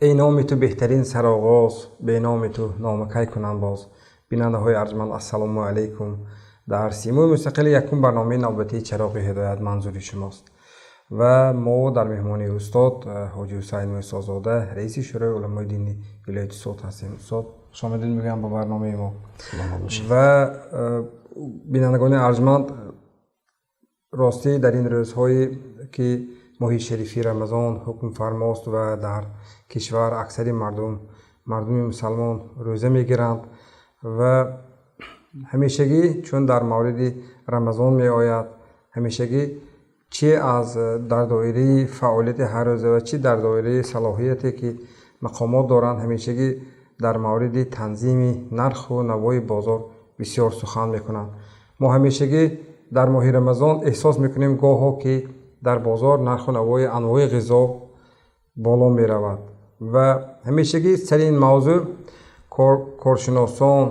Эй номи ту беҳтарин сароғоз, беноми ту номакай кунам боз. Бинандаҳои арҷманд, ассалому алайкум. Дар Симои мустақили якум барномаи навбатии Чароғи ҳидоят манзури шумост ва мо дар меҳмонии устод Ҳоҷи Ҳусайн Мӯсозода, раиси Шӯрои уламои дини вилояти Суғд ҳастем. Устод, хушомадед мегӯям ба барномаи мо. Ва бинандагони арҷманд, ростӣ дар ин рӯзҳое ки моҳи шарифи Рамазон ҳукмфармост ва дар кишвар аксари мардуми мусалмон рӯза мегиранд ва ҳамешагӣ чун дар мавриди Рамазон меояд, ҳамешагӣ чи аз дар доираи фаъолияти ҳаррӯза ва чи дар доираи салоҳияте ки мақомот доранд, ҳамешагӣ дар мавриди танзими нарху навои бозор бисёр сухан мекунанд. Мо ҳамешагӣ дар моҳи Рамазон эҳсос мекунем гоҳо ки дар бозор нарху навои анвои ғизо боло меравад ва ҳамешагӣ сари ин мавзӯъ коршиносон,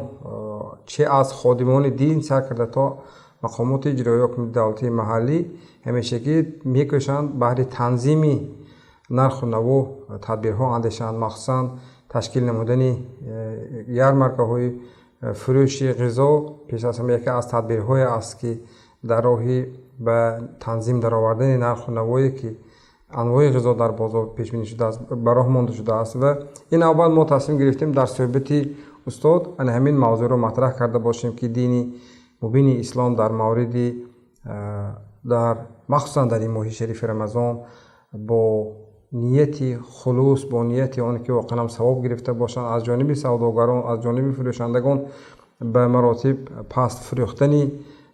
чи аз ходимони дин сар карда то мақомоти иҷроии ҳукумати давлатии маҳаллӣ, ҳамешагӣ мекӯшанд баҳри танзими нарху наво тадбирҳо андешанд, махсусан ташкил намудани ярмаркаҳои фурӯши ғизо пеш аз ҳама яке аз тадбирҳое аст ки дар роҳи ба танзим даровардани нарху навое ки анвои ғизо дар бозор пешбинӣ шудааст, ба роҳ монда шудааст. Ва ин навбат мо тасмим гирифтем дар суҳбати устод ана ҳамин мавзӯъро матраҳ карда бошем, ки дини мубини ислом дар мавриди дар махсусан дар ин моҳи шарифи Рамазон бо нияти хулус, бо нияти он ки воқеан ҳам савоб гирифта бошанд, аз ҷониби савдогарон, аз ҷониби фурӯшандагон ба маротиб паст фурӯхтани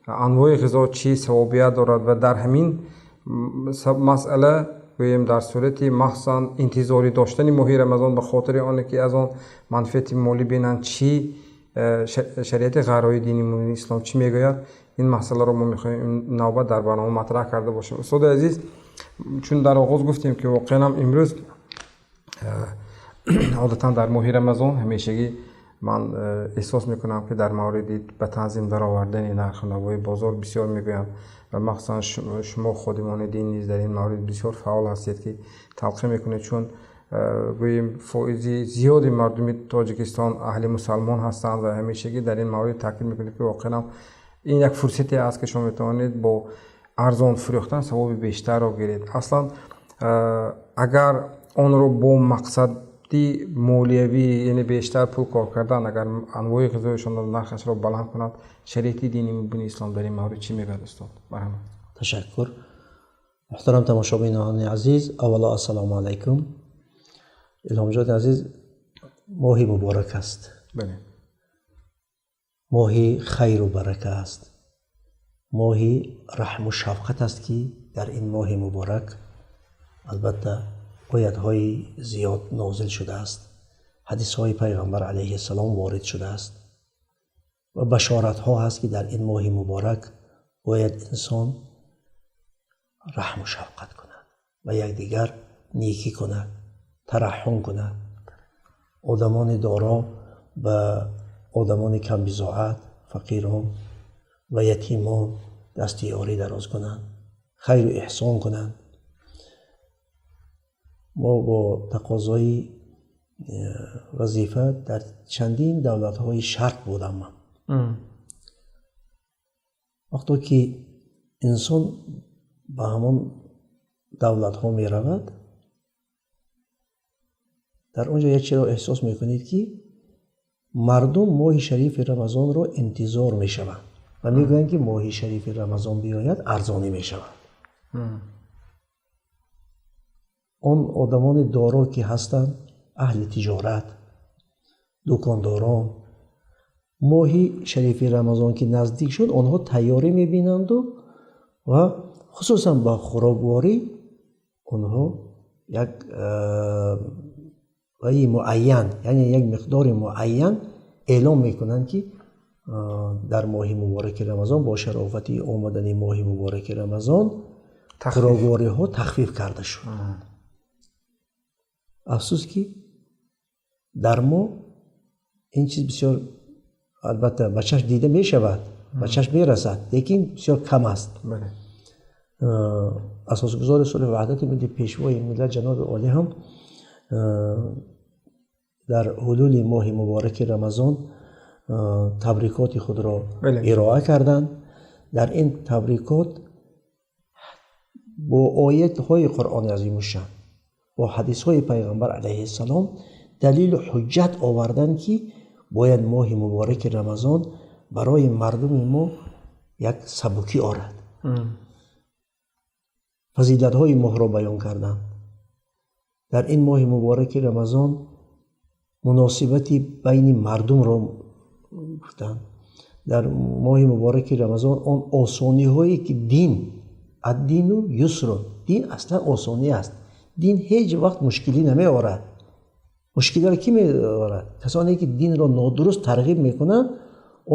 анвои ғизо чӣ савобият дорад ва дар ҳамин масъала гӯем дар сурати махсусан интизорӣ доштани моҳи Рамазон ба хотири оне ки аз он манфиати молӣ бинанд, чӣ шариати ғаррои дини мубини ислом чӣ мегӯяд, ин масъаларо мо мехоҳем ин навбат дар барнома матраҳ карда бошем. Устоди азиз, чун дар оғоз гуфтем ки воқеан ҳам имрӯз одатан дар моҳи Рамазон ҳамешагӣ ман эҳсос мекунам ки дар мавриди ба танзим даровардани нарху навои бозор бисёр мегӯям ва махсусан шумо ходимони дин низ дар ин маврид бисёр фаъол ҳастед ки талқин мекунед, чун гӯем фоизи зиёди мардуми Тоҷикистон аҳли мусалмон ҳастанд ва ҳамешагӣ дар ин маврид таъкид мекунед ки воқеан ҳам ин як фурсате аст ки шумо метавонед бо арзон фурӯхтан савоби бештарро гиред. Аслан агар онро бо мақсади молиявӣ, яъне бештар пул кор кардан, агар анвои ғизоишонро нархашро баланд кунад, шариати дини мубини ислом дар ин маврид чӣ мегӯяд, устод? Марҳамат. Ташаккур. Муҳтарам тамошобинони азиз, аввало ассалому алайкум. Илҳомҷони азиз, моҳи муборак аст. Бале. Моҳи хайру барака аст. Моҳи раҳму шафқат аст ки дар ин моҳи муборак албатта оятҳои зиёд нозил шудааст, ҳадисҳои пайғамбар алайҳиссалом ворид шудааст ва башоратҳо ҳаст ки дар ин моҳи муборак бояд инсон раҳму шафқат кунад ва якдигар некӣ кунад, тараҳҳум кунад. Одамони доро ба одамони камбизоат, фақирон ва ятимон дасти ёрӣ дароз кунанд, хайру эҳсон кунанд. Мо бо тақозои вазифа дар чандин давлатҳои шарқ будам ман. Вақто ки инсон ба ҳамон давлатҳо меравад, дар он ҷо як чизро эҳсос мекунед ки мардум моҳи шарифи Рамазонро интизор мешаванд ва мегӯянд ки моҳи шарифи Рамазон биёяд, арзонӣ мешавад. Он одамони доро ки ҳастанд, аҳли тиҷорат, дукондорон, моҳи шарифи Рамазон ки наздик шуд, онҳо тайёрӣ мебинанду ва хусусан ба хӯрокворӣ онҳо як ваи муайян, яъне як миқдори муайян эълон мекунанд ки дар моҳи мубораки Рамазон бо шарофати омадани моҳи мубораки Рамазон хӯроквориҳо тахфиф карда шуд. Афсӯс ки дар мо ин чиз бисёр албатта ба чашм дида мешавад, ба чашм мерасад, лекин бисёр кам аст. Асосгузори сулҳу ваҳдати милли, пешвои миллат, ҷаноби олӣ ҳам Дар ҳулули моҳи мубораки Рамазон табрикоти худро ироа карданд. Дар ин табрикот бо оятҳои Қуръони азимушшаън, бо ҳадисҳои Пайғамбар алайҳиссалом далилу ҳуҷҷат оварданд, ки бояд моҳи мубораки Рамазон барои мардуми мо як сабукӣ орад. Фазилатҳои моҳро баён карданд. Дар ин моҳи мубораки Рамазон муносибати байни мардумро гуфтанд. Дар моҳи мубораки Рамазон он осониҳое ки дин, ад-дину юсрун, дин аслан осонӣ аст. Дин ҳеҷ вақт мушкилӣ намеорад. Мушкилиро кӣ меорад? Касоне ки динро нодуруст тарғиб мекунанд,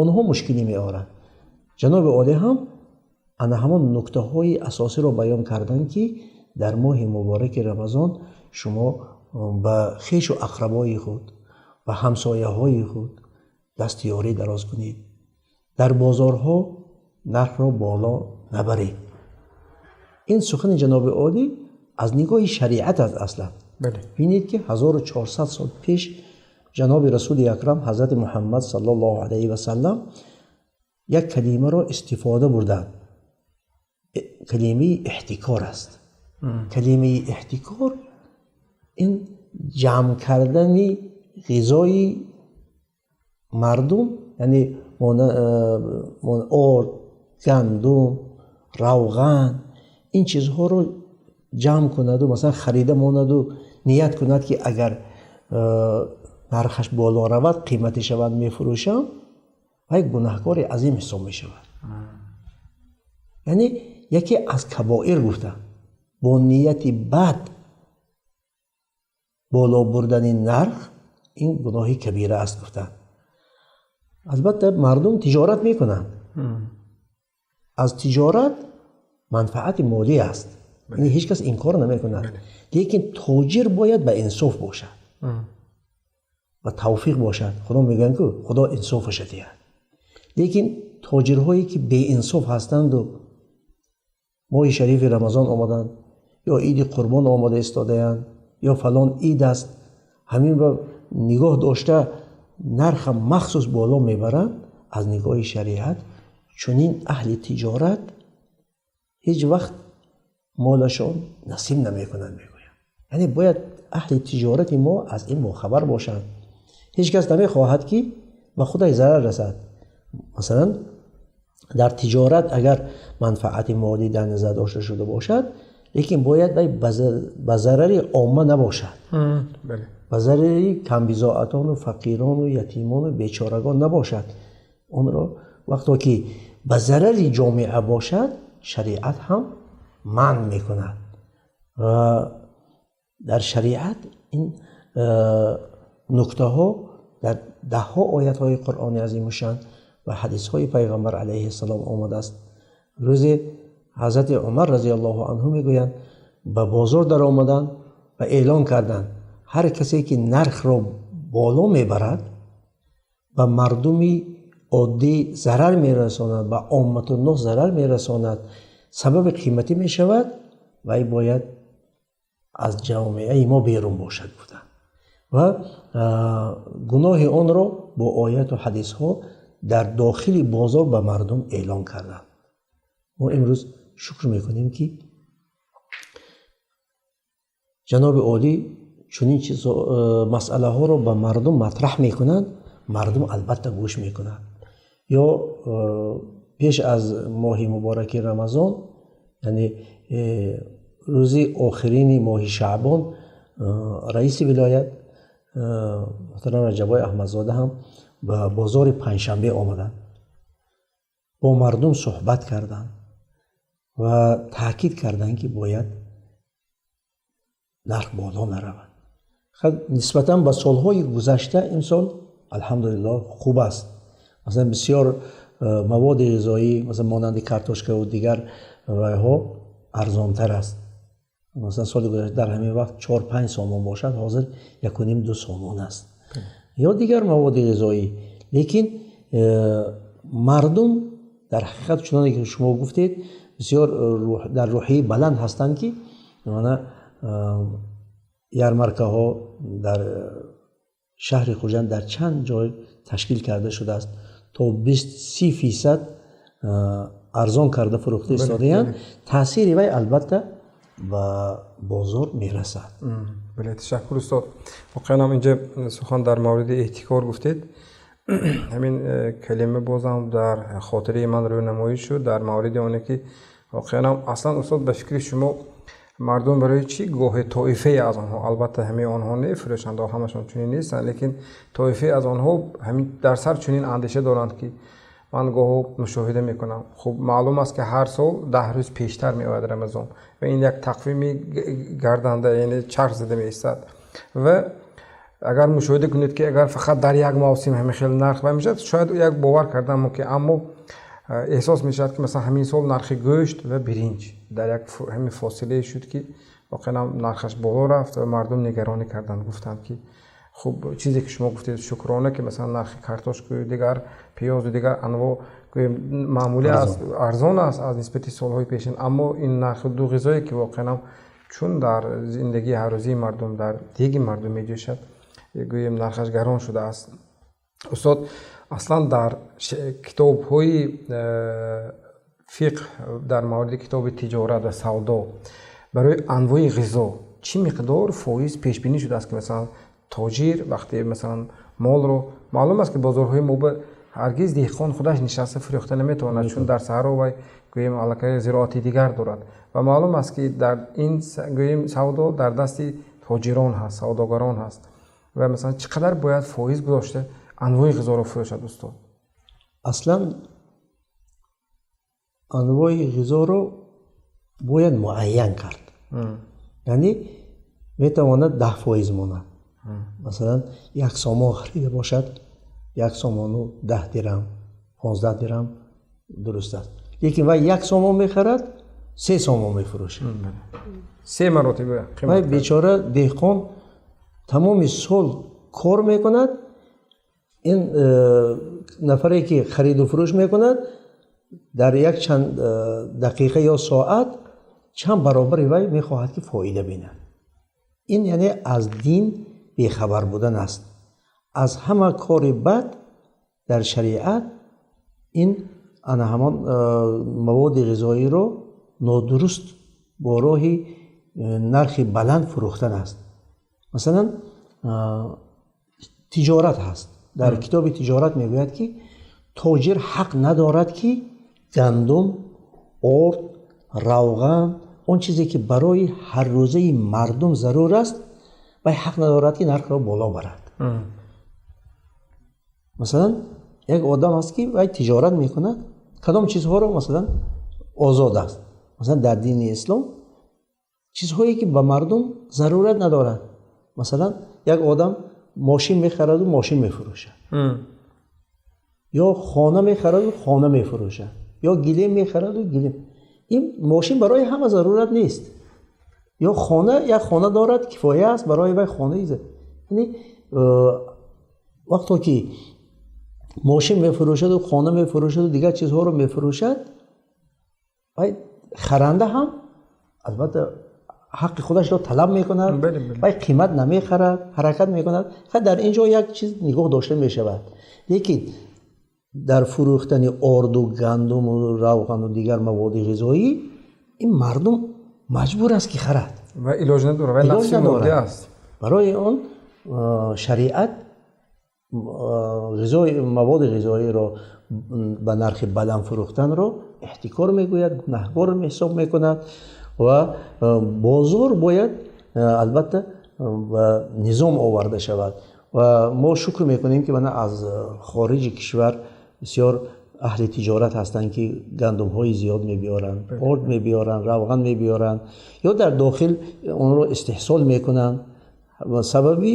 онҳо мушкилӣ меоранд. Ҷаноби олӣ ҳам ана ҳамон нуктаҳои асосиро баён карданд, ки дар моҳи мубораки Рамазон шумо ба хешу ақрабои худ, ба ҳамсояҳои худ дастёрӣ дароз кунед. Дар бозорҳо нархро боло набаред. Ин сухани ҷаноби олӣ аз нигоҳи шариат аст аслан. Бинед, ки 1400 сол пеш ҷаноби Расули Акрам ҳазрати Муҳаммад саллаллоҳу алайҳи васаллам як калимаро истифода бурданд. Калимаи эҳтикор аст. Калимаи эҳтикор ин ҷамъ кардани ғизои мардум, яъне орд, гандум, равған, ин чизҳоро ҷамъ кунаду масалан харида монаду ният кунад, ки агар нархаш боло равад, қиматӣ шавад, мефурӯшам, вай гунаҳкори азим ҳисоб мешавад. Яъне яке аз кабоир гуфта, бо нияти бад боло бурдани нарх ин гуноҳи кабира аст гуфтанд. Албатта мардум тиҷорат мекунанд. Аз тиҷорат манфаати молӣ аст. Ин ҳеҷ кас инкор намекунад. Лекин тоҷир бояд ба инсоф бошад ва тавфиқ бошад. Худо мегӯянд, ки Худо инсофаша диҳад. Лекин тоҷирҳое ки беинсоф ҳастанду моҳи шарифи Рамазон омаданд ё иди Қурбон омода истодаянд ё фалон ид аст, ҳаминро нигоҳ дошта нарха махсус боло мебаранд, аз нигоҳи шариат чунин аҳли тиҷорат ҳеҷ вақт молашон насиб намекунанд, мегӯянд. Яъне бояд аҳли тиҷорати мо аз ин бохабар бошанд. Ҳеҷ кас намехоҳад, ки ба худаш зарар расад. Масалан, дар тиҷорат агар манфаати молӣ дар назар дошта шуда бошад, лекин бояд вай ба зарари омма набошад, ба зарари камбизоатону фақирону ятимону бечорагон набошад. Онро вақто ки ба зарари ҷомеа бошад, шариат ҳам манъ мекунад. Ва дар шариат ин нуктаҳо дар даҳҳо оятҳои Қуръони азимушшаън ва ҳадисҳои Пайғамбар алайҳиссалом омадааст. Рӯзе ҳазрати Умар разияллоҳу анҳу мегӯянд, ба бозор даромаданд ва эълон карданд: ҳар касе ки нархро боло мебарад, ба мардуми оддӣ зарар мерасонад, ба омматуннос зарар мерасонад, сабаби қиматӣ мешавад, вай бояд аз ҷомеаи мо берун бошад, гуфтанд. Ва гуноҳи онро бо ояту ҳадисҳо дар дохили бозор ба мардум эълон карданд. Мо имрӯз шукр мекунем, ки ҷаноби олӣ чунин масъалаҳоро ба мардум матраҳ мекунанд, мардум албатта гӯш мекунанд. Ё пеш аз моҳи мубораки Рамазон, яъне рӯзи охирини моҳи Шаъбон, раиси вилоят муҳтарам Раҷаббой Аҳмадзода ҳам ба бозори Панҷшанбе омаданд, бо мардум суҳбат карданд ва таъкид карданд, ки бояд нарх боло наравад. Нисбатан ба солҳои гузашта имсол алҳамдулиллоҳ хуб аст. Масалан, бисёр маводи ғизоӣ, масалан монанди картошкаву дигар вайҳо арзонтар аст. Масалан, соли гузашта дар ҳамин вақт 4-5 сомон бошад, ҳозир 1,5-2 сомон аст. Ё дигар маводи ғизоӣ. Лекин мардум дар ҳақиқат, чуноне ки шумо гуфтед, бисёр дар рӯҳияи баланд ҳастанд, ки мана. Ярмаркаҳо дар шаҳри Хуҷанд дар чанд ҷой ташкил карда шудааст, то 20-30% арзон карда фурӯхта истодаанд. Таъсири вай албатта ба бозор мерасад. Бале, ташаккур, устод. Воқеан ҳам инҷа сухан дар мавриди эҳтикор гуфтед. Ҳамин калима бозам дар хотираи ман рӯнамоӣ шуд дар мавриди оне ки воқеан ҳам аслан, устод, ба фикри шумо, мардум барои чӣ гоҳе тоифае аз онҳо, албатта ҳамаи онҳо не, фурӯшандаҳо ҳамашон чунин нестанд, лекин тоифае аз онҳо ҳамин дар сар чунин андеша доранд, ки ман гоҳо мушоҳида мекунам. Хуб, маълум аст, ки ҳар сол 10 рӯз пештар меояд Рамазон ва ин як тақвими гарданда, яъне чарх зада меистад. Ва агар мушоҳида кунед, ки агар фақат дар як мавсим ҳамин хел нарх бай мешавад, шояд як бовар кардан мумкин, аммо эҳсос мешавад, ки масалан ҳамин сол нархи гӯшт ва биринҷ дар як ҳамин фосилае шуд, ки воқеан нархаш боло рафт ва мардум нигаронӣ карданд, гуфтанд, ки хуб, чизе ки шумо гуфтед, шукрона, ки масалан нархи картошкаю дигар пиёзу дигар анво гӯем маъмулӣ аст, арзон аст аз нисбати солҳои пешин, аммо ин нархи ду ғизое, ки воқеан чун дар зиндагии ҳаррӯзии мардум, дар деги мардум меҷӯшад, гӯем, нархаш гарон шудааст. Устод, аслан дар китобҳои фиқҳ, дар мавриди китоби тиҷорат ва савдо, барои анвои ғизо чӣ миқдор фоиз пешбинӣ шудааст, ки масалан тоҷир вақте масалан молро, маълум аст, ки бозорҳои мо ҳаргиз деҳқон худаш нишаста фурӯхта наметавонад, чун дар саҳро вай гӯем аллакай зироати дигар дорад ва маълум аст, ки дар ин гӯем савдо дар дасти тоҷирон ҳаст, савдогарон ҳаст, ва масалан чӣ қадар бояд фоиз гузошта анвои ғизоро фурӯшад, устод? Аслан анвои ғизоро бояд муайян кард, яъне метавонад 10% монад. Масалан, 1 сомон харида бошад, 1 сомону 10 дирам, 15 дирам дуруст аст, лекин вай 1 сомон мехарад, 3 сомон мефурӯшад. Се маротиба. Вай бечора деҳқон тамоми сол кор мекунад, ин нафаре ки хариду фурӯш мекунад, дар як чанд дақиқа ё соат чанд баробари вай мехоҳад, ки фоида бинад. Ин яъне аз дин бехабар будан аст. Аз ҳама кори бад дар шариат ин ана ҳамон маводи ғизоиро нодуруст бо роҳи нархи баланд фурӯхтан аст. Масалан, тиҷорат ҳаст. Дар китоби тиҷорат мегӯяд, ки тоҷир ҳақ надорад, ки гандум, орд, равған, он чизе ки барои ҳаррӯзаи мардум зарур аст, вай ҳақ надорад, ки нархро боло барад. Масалан, як одам аст, ки вай тиҷорат мекунад, кадом чизҳоро масалан озод аст? Масалан, дар дини ислом чизҳое ки ба мардум зарурат надорад. Масалан, як одам мошин мехараду мошин мефурӯшад, ё хона мехараду хона мефурӯшад, ё гилем мехараду гилем. Ин мошин барои ҳама зарурат нест, ё хона, як хона дорад, кифоя аст барои вай хонаи. Яъне вақто ки мошин мефурӯшаду хона мефурӯшаду дигар чизҳоро мефурӯшад, вай харанда ҳам албатта ҳаққи худашро талаб мекунад, вай қимат намехарад, ҳаракат мекунад. Дар ин ҷо як чиз нигоҳ дошта мешавад, лекин дар фурӯхтани орду, гандуму равғану дигар маводи ғизоӣ ин мардум маҷбур аст, ки харад. Ва илоҷ надорад, вай нафси моддӣ аст. Барои он шариат маводи ғизоиро ба нархи баланд фурӯхтанро эҳтикор мегӯяд, гунаҳкор ҳисоб мекунад ва бозор бояд албатта ба низом оварда шавад. Ва мо шукр мекунем, ки мана аз хориҷи кишвар бисёр аҳли тиҷорат ҳастанд, ки гандумҳои зиёд мебиёранд, орд мебиёранд, равған мебиёранд ё дар дохил онро истеҳсол мекунанд ва сабаби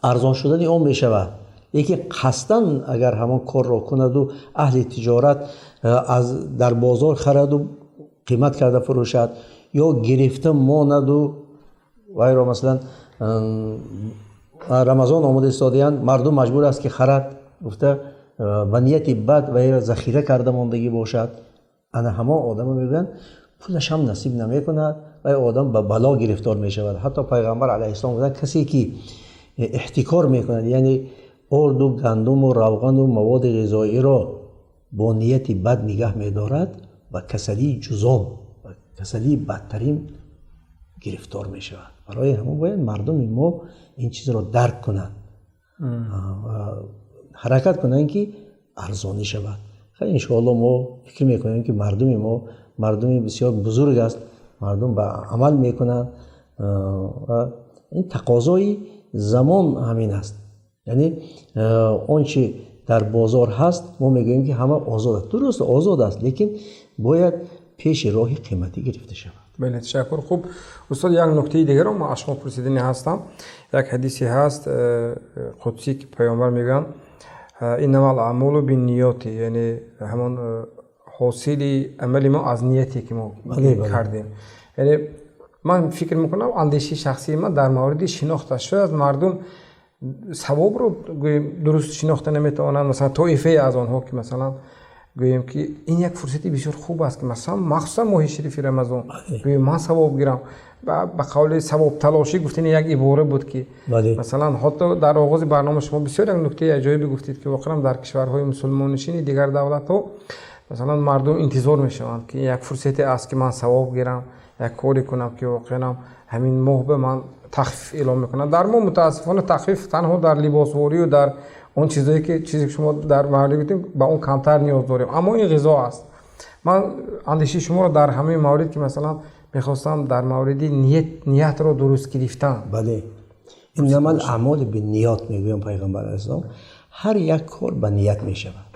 арзон шудани он мешавад. Лекин қасдан агар ҳамон корро кунаду аҳли тиҷорат аз дар бозор хараду қимат карда фурӯшад ё гирифта монаду вайро, масалан, Рамазон омода истодаянд, мардум маҷбур аст, ки харад гуфта, ба нияти бад вайро захира карда мондагӣ бошад, ана ҳамон одамо мегӯянд. Пулаш ҳам насиб намекунад ва одам ба бало гирифтор мешавад. Ҳатто Пайғамбар алайҳиссалом гуфтанд, касе ки эҳтикор мекунад, яъне орду, гандуму равғану маводи ғизоиро бо нияти бад нигаҳ медорад, ба касалии ҷузом, ба касалии бадтарин гирифтор мешавад. Барои ҳамон бояд мардуми мо ин чизро дарк кунанд ва ҳаракат кунанд, ки арзонӣ шавад. Иншоалло, мо фикр мекунем, ки мардуми мо мардуми бисёр бузург аст, мардум ба амал мекунанд ва ин тақозои замон ҳамин аст. Яъне он чи дар бозор ҳаст, мо мегӯем, ки ҳама озод аст. Дуруст, озод аст, лекин бояд пеши роҳи қиматӣ гирифта шавад. Бале, ташаккур. Хуб, устод, як нуктаи дигарро ман аз шумо пурсидани ҳастам. Як ҳадисе ҳаст қудсӣ, ки Паёмбар мегӯянд: иннамал аъмолу бинниёти, яъне ҳамон ҳосили амали мо аз нияте, ки мо кардем. Яъне ман фикр мекунам, андешаи шахсии ман дар мавриди шинохт аст. Шояд мардум савобро, гӯем, дуруст шинохта наметавонанд, масалан, тоифае аз онҳо, ки масалан, гӯем, ки ин як фурсати бисёр хуб аст, ки масалан, махсусан моҳи шарифи Рамазон, гӯем, ман савоб гирам. Ба қавли савобталошӣ гуфтани як ибора буд, ки масалан, ҳатто дар оғози барнома шумо бисёр як нуктаи аҷоибе гуфтед, ки воқеан дар кишварҳои мусулмоннишини дигар давлатҳо, масалан, мардум интизор мешаванд, ки як фурсате аст, ки ман савоб гирам, як коре кунам, ки воқеан ҳамин моҳ ба ман тахфиф эълон мекунанд. Дар мо, мутаассифона, тахфиф танҳо дар либосворию дар он чизое, ки чизе ки шумо дар маҳалли гуфтем, ба он камтар ниёз дорем, аммо ин ғизо аст. Ман андешаи шуморо дар ҳамаи маврид, ки масалан, мехостам дар мавриди ниятро дуруст гирифтан. Бале, иннамал аъмолу бинниёт мегӯям Пайғамбар алайҳиссалом. Ҳар як кор ба ният мешавад.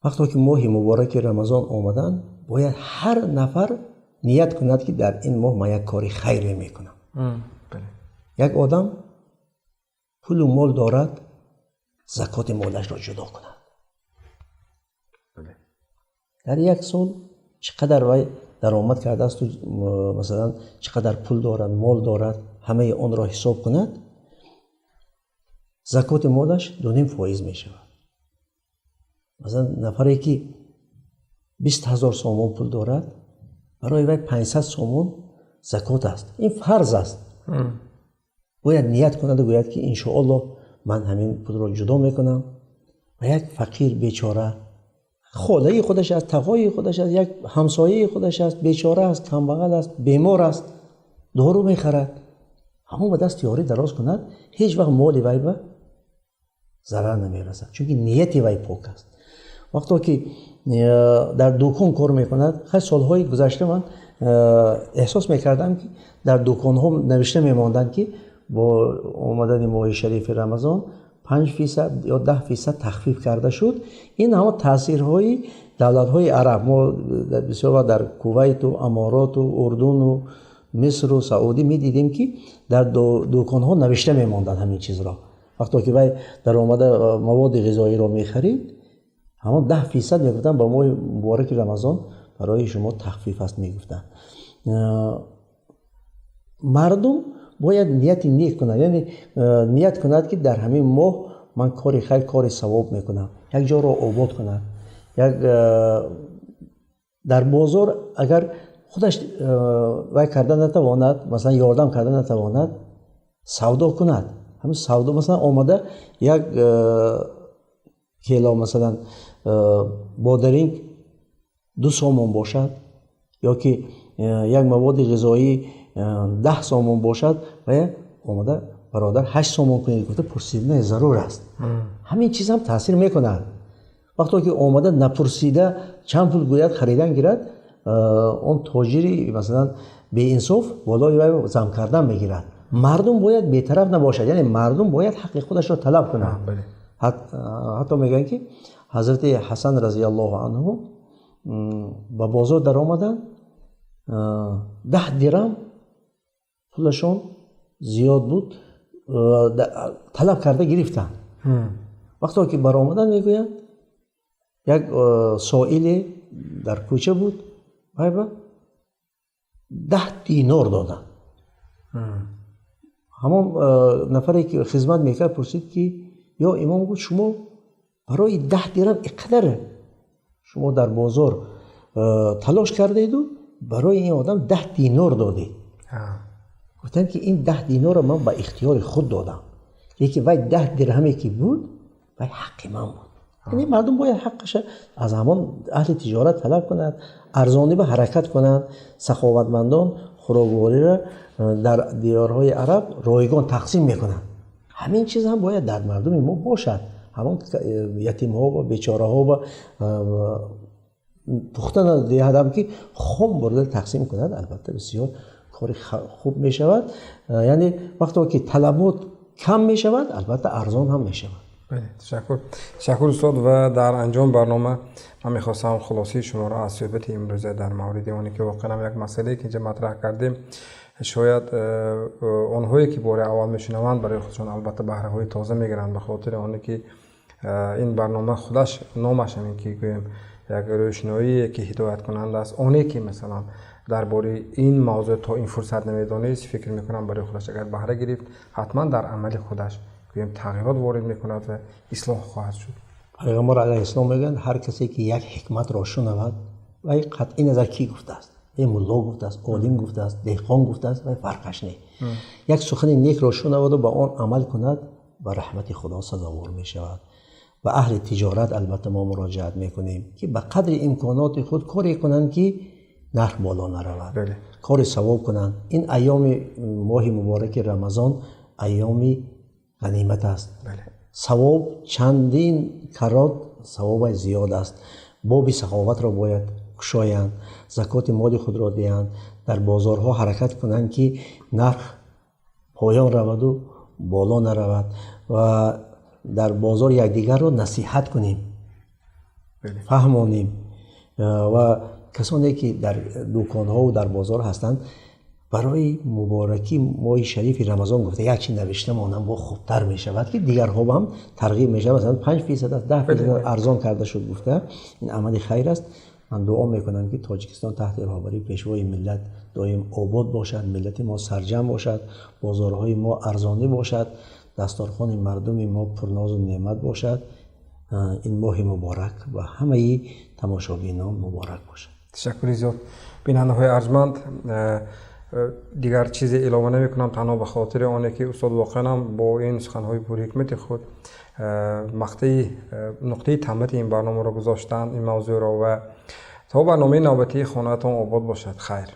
Вақто ки моҳи мубораки Рамазон омадан, бояд ҳар нафар ният кунад, ки дар ин моҳ ман як кори хайре мекунам. Як одам пулу мол дорад, закоти молашро ҷудо кунад. Дар як сол чӣ қадар вай даромад кардаасту, масалан, чӣ қадар пул дорад, мол дорад, ҳамаи онро ҳисоб кунад, закоти молаш 2,5% мешавад. Масалан, нафаре ки 20 000 сомон пул дорад, барои вай 500 сомон закот аст. Ин фарз аст. Бояд ният кунаду гӯяд, ки иншоалло, ман ҳамин пулро ҷудо мекунам ва як фақир, бечора, холаи худаш аст, тағои худаш аст, як ҳамсояи худаш аст, бечора аст, камбағал аст, бемор аст, дору мехарад, ҳамон ба даст ёрӣ дароз кунад, ҳеҷ вақт моли вай ба зарар намерасад, чунки нияти вай пок аст. Вақто ки дар дукон кор мекунад, хай, солҳои гузашта ман эҳсос мекардам, ки дар дуконҳо навишта мемонданд, ки бо омадани моҳи шарифи Рамазон 5% ё 10% тахфиф карда шуд. Ин ҳама таъсирҳои давлатҳои араб. Мо бисёр вақт дар Кувайту, Амороту, Урдуну, Мисру, Саудӣ медидем, ки дар дуконҳо навишта мемонданд ҳамин чизро. Вақто ки вай даромада маводи ғизоиро мехарид, ҳамон 10% мегуфтанд, ба моҳи мубораки Рамазон барои шумо тахфиф аст, мегуфтанд. Мардум бояд нияти нек кунад, яъне ният кунад, ки дар ҳамин моҳ ман кори хайр, кори савоб мекунам, як ҷоро обод кунад, як дар бозор агар худаш вай карда натавонад, масалан, ёрдам карда натавонад, савдо кунад. Ҳамин савдо, масалан, омада як кило, масалан, бодаринг 2 сомон бошад ё ки як маводи ғизоӣ 10 сомон бошад, ва омада, бародар, 8 сомон кунед гуфта пурсидани зарур аст. Ҳамин чиз ҳам таъсир мекунад. Вақто ки омада напурсида чанд пул гӯяд, харидан гирад, он тоҷири, масалан, беинсоф болои вай зам кардан мегирад. Мардум бояд бетараф набошад, яъне мардум бояд ҳаққи худашро талаб кунад. Ҳатто мегӯянд, ки ҳазрати Ҳасан разиаллоҳу анҳу ба бозор даромаданд, 10 дирам пулашон зиёд буд, талаб карда гирифтанд. Вақто ки баромаданд, мегӯянд, як соиле дар кӯча буд, вайба 10 динор доданд. Ҳамон нафаре ки хизмат мекард, пурсид, ки ё имом, гуфт, шумо барои 10 дирам ин қадар шумо дар бозор талош кардаеду Барои ин одам 10 динор додед. Гуфтанд, ки ин 10 динорро ман ба ихтиёри худ додам, лекин вай 10 дирҳаме, ки буд, вай ҳаққи ман буд. Яъне мардум бояд ҳаққаша аз ҳамон аҳли тиҷорат талаб кунад, арзонӣ ба ҳаракат кунанд. Саховатмандон хӯроквориро дар диёрҳои араб ройгон тақсим мекунанд. Ҳамин чиз ҳам бояд дар мардуми мо бошад. Ҳамон ятимҳо ва бечораҳо ва пухта надиҳадам, ки хом бурда тақсим кунад, албатта, бисёр кори хуб мешавад. Яъне вақте ки талабот кам мешавад, албатта, арзон ҳам мешавад. Ташаккур, ташаккур, устод. Ва дар анҷом барнома ман мехостам хулосаи шуморо аз суҳбати имрӯза дар мавриди оне, ки воқеан як масъалае, ки инҷа матраҳ кардем, шояд онҳое, ки бори аввал мешунаванд, барои худшон албатта баҳраҳои тоза мегиранд, ба хотири оне ки ин барнома худаш номаш ҳамин, ки гӯем, як рӯшноие, ки ҳидояткунанда аст. Оне ки, масалан, дар бораи ин мавзӯъ то ин фурсат намедонист, фикр мекунам, барои худаш агар баҳра гирифт, ҳатман дар амали худаш, гӯем, тағйирот ворид мекунад ва ислоҳ хоҳад шуд. Пайғамбар алайҳиссалом мегӯянд: ҳар касе ки як ҳикматро шунавад, вай қатъи назар кӣ гуфтааст, е мулло гуфтааст, олим гуфтааст, деҳқон гуфтааст, вай фарқаш не, як сухани некро шунаваду ба он амал кунад, ба раҳмати Худо сазовор мешавад. Ба аҳли тиҷорат, албатта, мо муроҷиат мекунем, ки ба қадри имконоти худ коре кунанд, ки нарх боло наравад, кори савоб кунанд. Ин айёми моҳи мубораки Рамазон айёми ғанимат аст, савоб чандин карот савобаш зиёд аст. Боби саховатро бояд кушоянд, закоти моли худро диҳанд, дар бозорҳо ҳаракат кунанд, ки нарх поён раваду боло наравад, ва дар бозор якдигарро насиҳат кунем, фаҳмонем. Ва касоне ки дар дуконҳову дар бозор ҳастанд, барои муборакӣ моҳи шарифи Рамазон гуфта, як чи навишта монам, бо хубтар мешавад, ки дигарҳо ҳам тарғиб мешавад. Масалан, 5% аст, 10% арзон карда шуд гуфта, ин амали хайр аст. Ман дуо мекунам, ки Тоҷикистон таҳти роҳбарии Пешвои миллат доим обод бошад, миллати мо сарҷамъ бошад, бозорҳои мо арзонӣ бошад, дасторхони мардуми мо пурнозу неъмат бошад. Ин моҳи муборак ба ҳамаи тамошобинон муборак бошад. Ташаккури зиёд. Бинандаҳои арҷманд, дигар чизе илова намекунам, танҳо ба хотири оне ки устод воқеан бо ин суханҳои пурҳикмати худ мақтаи нуқтаи тамати ин барномаро гузоштанд, ин мавзӯъро. Ва то барномаи навбатии, хонаатон обод бошад. Хайр.